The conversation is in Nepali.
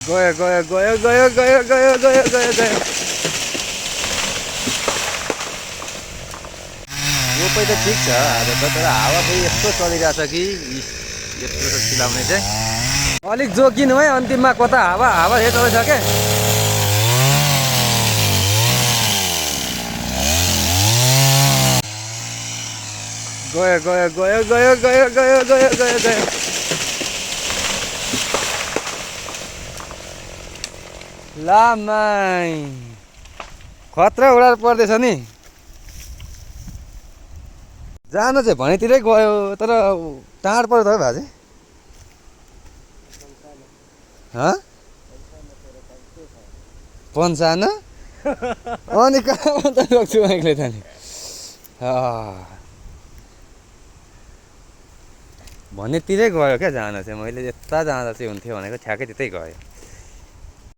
गयो गयो गयो गयो गयो गयो गयो गयो गयो रोपाइ त ठिक छ आज त, तर हावा फेरि यस्तो चलिरहेछ कि यस्तो चिलाउने चाहिँ अलिक जोकिनु है। अन्तिममा कता हावा हावा चल्दैछ क्या। गयो गयो गयो गयो गयो गयो गयो गयो गयो लामाई खतरा उडाएर पर्दैछ नि। जान चाहिँ भनेतिरै गयो तर टाढ पर्यो त है भाजे। पन्सान अनि कहाँ त रोक्छु मैले त नि। भनेतिरै गयो क्या जान चाहिँ। मैले यता जाँदा चाहिँ हुन्थ्यो भनेको ठ्याक्कै त्यतै गयो।